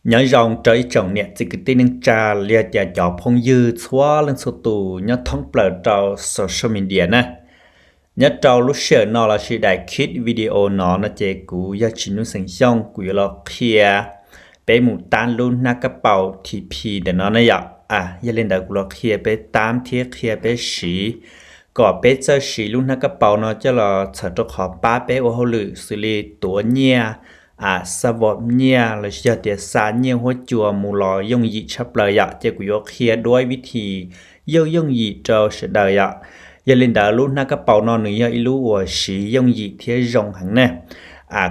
Nyob zoo rau ib tsoom niam txiv kwv tij neej tsa los yog tias cov phooj ywg txhua leej txhua tus nyob thoob plaws rau social media na. Nyob rau lub sij hawm no lossis daim clip video no no ces kuv yog Tsim Nuj Xeem Xyooj, kuv yuav los qhia peb mus tab lub hnab kab paus T P ntawm no ne yom. Yog li ntawd kuv los qhia peb tab thiab qhia peb siv, kom peb txawj siv lub hnab kab paus no coj los txhawm rau qhov pab peb ua hauj lwm xws li tuav nyiaj, xa vos nyiaj lossis yog tias xa nyiaj huab cua mus los yooj yim tshaj plaws yom. Ces kuv yuav qhia duab ib vib thim yooj yooj yim rau sawv daws yom. Yog li ntawd lub hnab kab paus no nws yog ib lub uas siv yooj yim thiab zoo heev ne.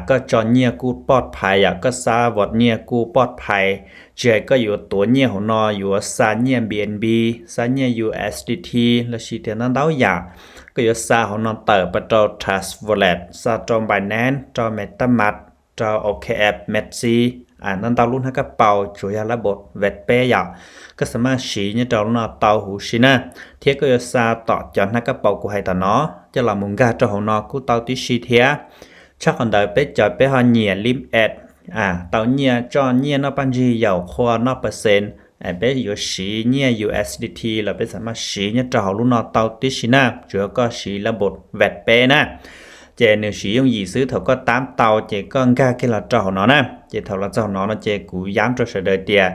Koj tso nyiaj kuj poj phais yom, koj xa vos nyiaj kuj poj phais. Tsis hais koj yuav tuav nyiaj hauv no, yuav xa nyiaj B N B, xa nyiaj U S D T lossis tias ntau ntau yam, koj yuav xa hauv no tawm pas rau Trust Wallet, xa rau Binance, rau MetaMask, rau O K X, Maxi, ntau ntau lub hnab kab paus tsuas yog lab npam vet peb yom. Koj xam maj siv nyob rau lub no tau huv si na, thiab koj yuav xa tom cov hnab kab paus kuv hais tom no coj los mus nkag rau hauv no kuj tau tib si thiab. Tshaj qhov ntawd peb cov peb ho nyiam lim ed, tau nyiaj tso nyiaj noj paj ntsig yaum qhua noj percent, peb yuav siv nyiaj U S D T los peb xam maj siv nyob rau hauv lub no tau tib si na, tsuas yog koj siv lab npam vet peb na. Ces nws siv yooj yim xwb, thaum koj tab tau ces koj nkag kiag los rau hauv no na. Ces thaum los txog hauv no no ces kuv yam rau sawv daws tias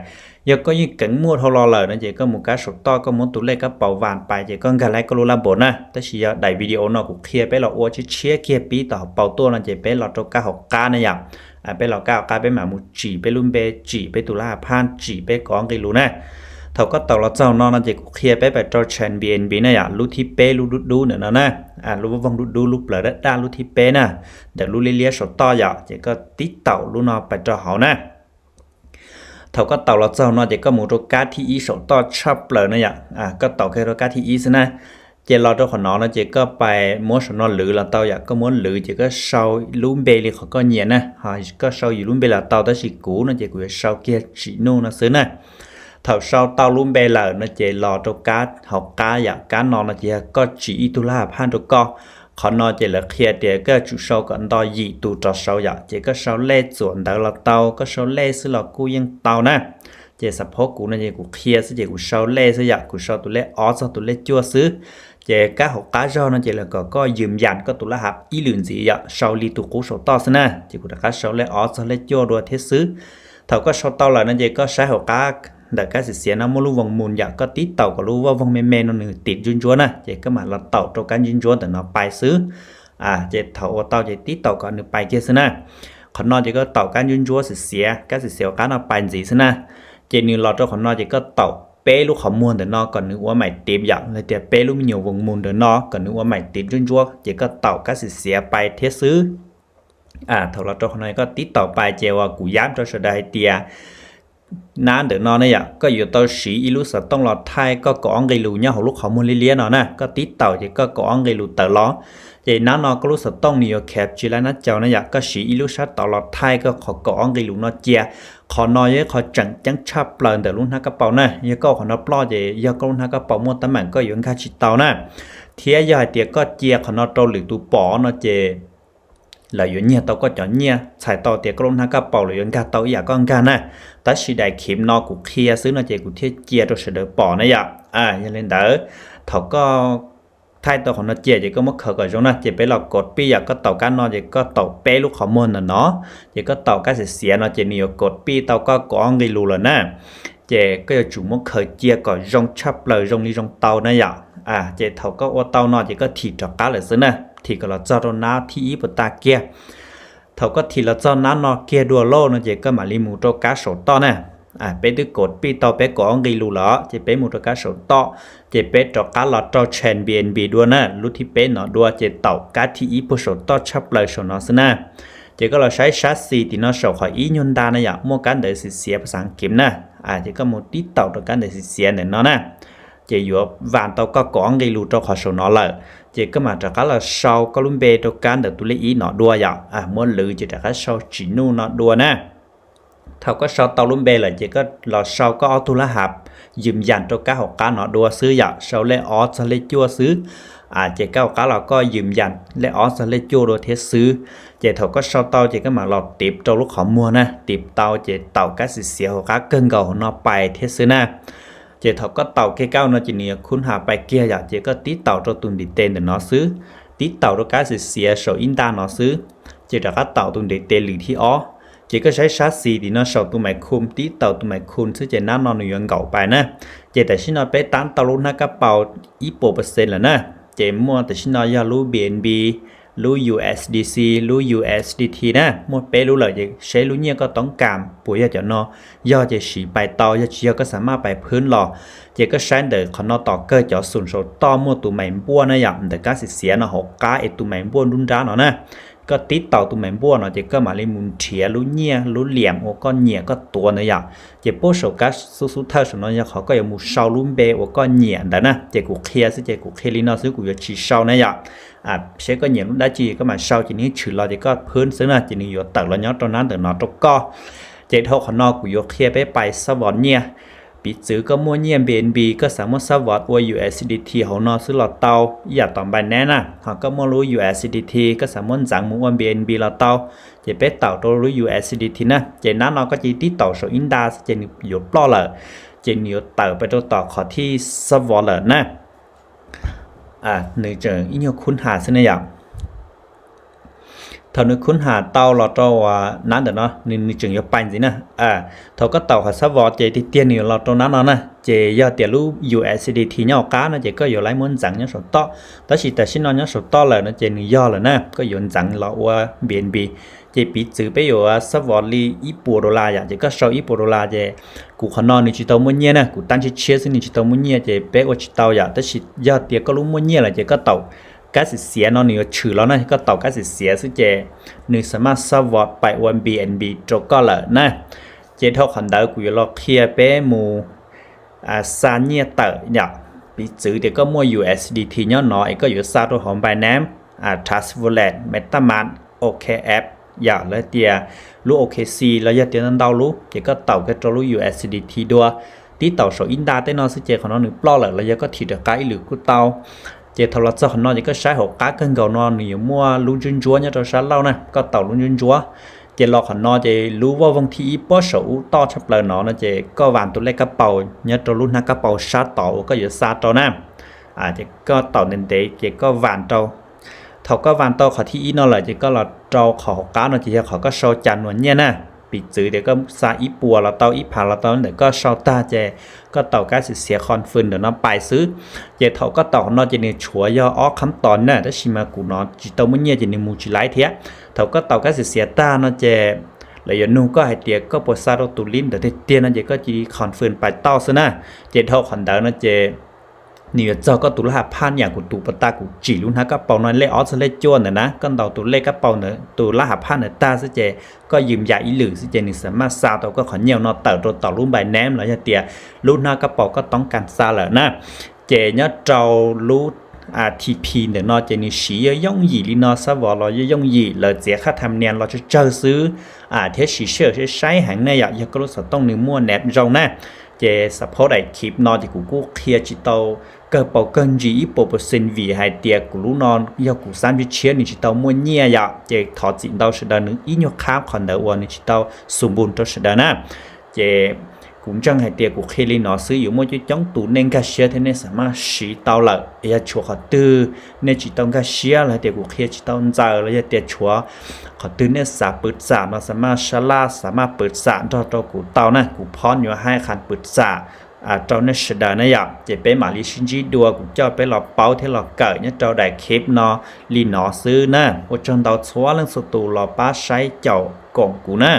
yog koj yeej keev muaj dhau los lawm no ces koj mus kab saum toj koj muab tus lej kab paus vas pais ces koj nkag laib koj lub lab npam na. Tab sis yog daim video no kuv qhia peb los ua tshiab tshiab kiag pib tom hauv paus tuaj no ces peb los rau kab hauv qab na yom. Peb los kab hauv qab peb mam mus tsim peb lub npe, tsim peb tus lab ha phaj, tsim peb kaum ob nqe lus na. Thaum koj taus los txog no no ces kuv qhia peb pais rau chain B N B na yom, lub thib peb lub dub dub ntawm no na. Lub voog dub dub lub plawv daj daj lub thib peb na, ntawm lub liab liab saum toj yom, ces koj tib taum lub no pais rau hauv na. Thaum koj taus los txog no ces koj mus rau kab thib ib saum toj tshaj plaws na yom, koj taus kiag rau kab thib ib xwb na. Ces los rau qhov no no ces koj pais muab saum no lwv los tau yom, koj muab lwv ces koj sau lub npe li qhov koj nyiam na, ho koj sau yus lub npe los tau tab sis kuv no ces kuv yuav sau kiag Tsim Nuj no xwb na. Thaum sau tau lub npe lawm no ces los rau kab hauv qab yom, kab no no ces yog koj tsim ib tug lab ha phaj rau koj. Qhov no ces lawv qhia tias koj yuav tsum sau kom nto yim tus rov sau yom, ces koj sau lej txuam ntawv los tau, koj sau lej xwb los kuj yeej tau na. Ces xav phob kuv no ces kuv qhia xwb ces kuv sau lej xwb yom, kuv sau tus lej ob txog tus lej cuaj xwb. Ces kab hauv qab zog no ces lawv kom koj yws yas koj tus lab ha ib lwm ntxiv yom, sau li tus qub saum toj xwb na, ces kuv rov qab sau lej ob txog lej cuaj dua thiab xwb. Thaum koj sau tau lawm no ces koj saib hauv qab ntawm kab xiav xiav no muaj lub voos mus yom, koj tib taum kom lub vaj voog me me no nws tim ntsuab ntsuab na, ces koj mam los taum rau kab ntsuab ntsuab ntawm no pais xwb. Ces thaum ua tau ces tib taum kom nws pais kiag xwb na. Qhov no ces koj taum kab ntsuab ntsuab xiav xiav, kab xiav xiav hauv qab no pais ntxiv xwb na. Ces nws los rau qhov no ces koj taum peb lub qhov muag ntawm no kom nws ua maim tiv yom, los tias peb lub me nyuam voos mus ntawm no kom nws ua maim tiv ntsuab ntsuab, ces koj taum kab xiav xiav pais thiab xwb. Thaum los rau qhov no koj tib taum pais ces uas kuv yam rau sawv daws hais tias nab ntawm no ne yom, koj yuav tau siv ib lub xov tooj los thaij koj kaum ob nqe lus nyob hauv lub qhov muag liab liab no na, koj tib taum ces koj kaum ob nqe lus tawm los. Ces nab no koj lub xov tooj nws yuav khab tsis laib nab caus ne yom, koj siv ib lub sab tod los thaij koj qhov kaum ob nqe lus no cia. Qhov no yog ib qhov tseem ceeb tshaj plaws ntawm lub hnab kab paus na, yog koj ua qhov no ploj ces yog koj lub hnab kab paus muaj teeb meem koj yuav nkag tsis tau na. Thiab yog hais tias koj cia qhov no rau lwm tus pom no ces lawv yuav nyiag tau koj cov nyiaj, txhais tau tias koj lub hnab kab paus lawv yuav nkag tau ib yam koj nkag na. Tab sis daim khiv no kuv qhia xwb no ces kuv thiaj cia rau sawv daws pom na yom. Yog li ntawd, thaum koj thaij tau qhov no cia ces koj muab khaws kom zoo na, ces peb los kaum pij yom, koj taum kab no ces koj taum peb lub qhov muag ntawm no, ces koj taum kab xiav xiav no ces nws yuav kaum pij tau koj kaum ob nqe lus lawm na. Ces koj yuav tsum muab khaws cia kom zoo tshaj plaws zoo li zoo tau na yom. Ces thaum koj ua tau no ces koj thim rov qab lawm xwb na, thim kom los txog rau nab thib ib puas tag kiag. Thaum koj thim los txog nab no kiag dua lawm no ces koj mam li mus rau kab saum toj na. Peb twb kaum pij tau peb kaum ob nqe lus lawm ces peb mus rau kab saum toj, ces peb rov qab los rau chain B N B dua na, lub thib peb no dua ces taum kab thib ib puag saum toj tshaj plaws saum no xwb na. Ces koj los saib sab xis tim no saum qhov ib nyuag nta na yom, muaj kab ntawv xiav xiav phas xas kiv na. Ces koj mus tib taum rau kab ntawv xiav xiav ntawm no na, ces yuav vas tau koj kaum ob nqe lus rau qhov saum no lawm. Ces koj mam rov qab los sau koj lub npe rau kab ntawm tus lej ib no dua yom, muab lwv ces rov qab sau Tsim Nuj no dua na. Thaum koj sau tau lub npe lawm ces koj los sau koj ob tug lab has yws yas rau kab hauv qab no dua xwb yom, sau lej ob txog lej cuaj xwb. Ces koj qab los koj yws yas lej ob txog lej cuaj dua thiab xwb. Ces thaum koj sau tau ces koj mam los tiv rau lub qhov muag na, tiv tau ces taum kab xim xiav hauv qab kawg nkaus hauv no pais thiab xwb na. Ces thaum koj taum kiag kab no ces nws yuav khub has pais kiag yom, ces koj tib taum rau tus ntiv tes ntawm no xwb, tib taum rau kab xim xiav saum ib nta no xwb, ces rov qab taum tus ntiv tes lwm thib ob. Ces koj saib sab xis tim no saum tus mais khum, tib taum tus mais khum xwb ces nab no nws yuav nkaum pais na. Ces tam sim no peb tab tau lub hnab kab paus ib puas percent lawm na. Ces muaj tam sim no yog lub B N B, lub U S D C, lub U S D T na, muaj peb lub lawm ces seb lub nyiaj koj toob kas puas yog cov no, yog ces siv pais tau, yog tsis yog koj xav maj pais phwb los. Ces koj saib ntawm qhov no tom kawg cov xum saum toj muaj tus mais npuaj na yom, ntawm kab xim xiav no hauv qab es tus mais npuaj nruab nrab no na. Koj tib taus tus mais npuaj no ces koj mam li mus nrhiav lub nyiaj lub liam uas koj nyiam koj tuav ntawd yom. Ces puab saum kab xub xub thawj saum no yog qhov koj yuav mus sau lub npe uas koj nyiam ntawd na. Ces kuv qhia xwb ces kuv qhia li no xwb, kuv yuav tsis sau na yom. Seb koj nyiam lub dab tsi koj mam sau, ces nws tshwm los ces koj phwb xwb na, ces nws yuav tawm los nyob rau nab ntawm no rau koj. Ces dhau qhov no kuv yuav qhia peb pais xab vos nyiaj. Piv txwv koj muaj nyiaj B N B, koj xav muab xab vos ua U S D T hauv no xwb los tau, ib yam tom Binance na, ho koj muaj lub U S D T koj xav muab ntxeev mus ua B N B los tau. Ces peb taum rau lub U S D T na, ces nab no koj cia li tib taum saum ib nta xwb ces nws yuav ploj lawm, ces nws yuav tawm pais rau tom qhov thij xab vos lawm na. Nws tseem ib nyuag khub has xwb ne yom. Thaum nws khub has tau los rau nab ntawm no, nws tseem yuav pais ntxiv na. Thaum koj taum qhov xab vos ces tiag tiag nws yuav los rau nab no na. Ces yog tias lub U S D T nyob hauv qab no ces koj yuav laib muab ntxeev nyob saum toj, tab sis tam sim no nyob saum toj lawm no ces nws yog lawm na, koj yuav ntxeev los ua B N B. Ces piv txwv peb yuav xab vos li ib puas dollar yom, ces koj sau ib puas dollar ces kuv qhov no nws tsis tau muaj nyiaj na, kuv tab tshiab tshiab xwb nws tsis tau muaj nyiaj ces peb ua tsis tau yom. Tab sis yog tias koj lub muaj nyiaj lawm ces koj taum kab xim xiav no nws yuav tshwm los na, koj taum kab xim xiav xwb ces nws xav maj xab vos pais ua B N B rau koj lawm na. Ces dhau qhov ntawd kuv yuav los qhia peb mus xa nyiaj tawm yom. Piv txwv tias koj muaj U S D T nyob no es koj yuav xa rau hauv Binance, Trust Wallet, MetaMask, O K X yom, los tias lub O K C los yog tias ntau ntau lub, ces koj taum kiag rau lub U S D T dua, tib taum saum ib nta tej no xwb ces qhov no nws ploj lawm los yog koj thim rov qab ib lwm kuj tau. Ces thaum los txog qhov no ces koj saib hauv qab kawg nkaus no nws yuav muaj lub ntsuab ntsuab nyob rau sab laug na, koj taum lub ntsuab ntsuab. Ces los qhov no ces lub voj voog thib ib puab saum ub toj tshaj plaws no no ces koj vas tus lej kab paus nyob rau lub hnab kab paus sab tod uas koj yuav xa rau na. Ces koj taum ntev ntev ces koj vas rau. Thaum koj vas tau qhov thib ib no lawm ces koj los rau qhov hauv qab no ces yog qhov koj sau cas nuam nyiaj na. Piv txwv tias koj xa ib puas los tau, ib phav los tau, ntawm koj sau tag ces koj taum kab xim xiav confirm ntawm no pais xwb. Ces thaum koj taum qhov no ces nws tshuav yog ob qhab tos na, tab sis mas kuv no tsis tau muaj nyiaj ces nws mus tsis laib thiab. Thaum koj taum kab xim xiav tag no ces lawv yuav nug koj hais tias koj puas xa rau tus link ntawd tiag tiag no ces koj cia li confirm pais tau xwb na. Ces dhau qhov ntawd no ces nws yuav txog koj tus lab hav phaj yam kuv tus pas tas kuv tsim lub hnab kab paus no lej ob txog lej cuaj ntawd na, koj ntaus tus lej kab paus ntawd tus lab hav phaj ntawd tag xwb ces koj yws yam ib lwm xwb ces nws xav maj xa tau koj qhov nyiaj no tawm rau tom lub Binance los yog tias lub hnab kab paus koj toob kas xa lawm na. Ces nyob rau lub T P ntawm no ces nws siv yooj yooj yim li no, xab vos los yooj yooj yim, lawv txiav qhab tham nias los tsawg tsawg xwb thiab siv sij hawm saib saib heev ne yom, yog koj lub xov tooj nws muaj net zoo na. Ces support daim clip no ces kuv kuj qhia tsis tau kawg paus kawg ntsis ib puas percent vim hais tias kuv lub no yog kuv xab ntshiab tshiab nws tsis tau muaj nyiaj yom, ces thov txim ntau sawv daws nws ib nyuag qhab qhov ntawd uas nws tsis tau xu npus rau sawv daws na. Ces kuv ntseeg hais tias kuv qhia li no xwb yuav muaj coob coob tus nej nkag siab thiab nej xav maj siv tau lawm. Yog tshuav qhov twg nej tsis tau nkag siab los hais tias kuv qhia tsis tau ntxaws los yog tias tshuav qhov twg nej xav pw xam no xav maj sab laj xav maj pw xam nrog rau kuv tau na, kuv phob yuav hais qhas pw xam rau nej sawv daws na yom. Ces peb mam li sib ntsib dua, kuv coj peb los paub thiab los kawm nyob rau daim clip no li no xwb na. Ua tsaug ntau txhua leej txhua tus los pab saib caum koom kuv na.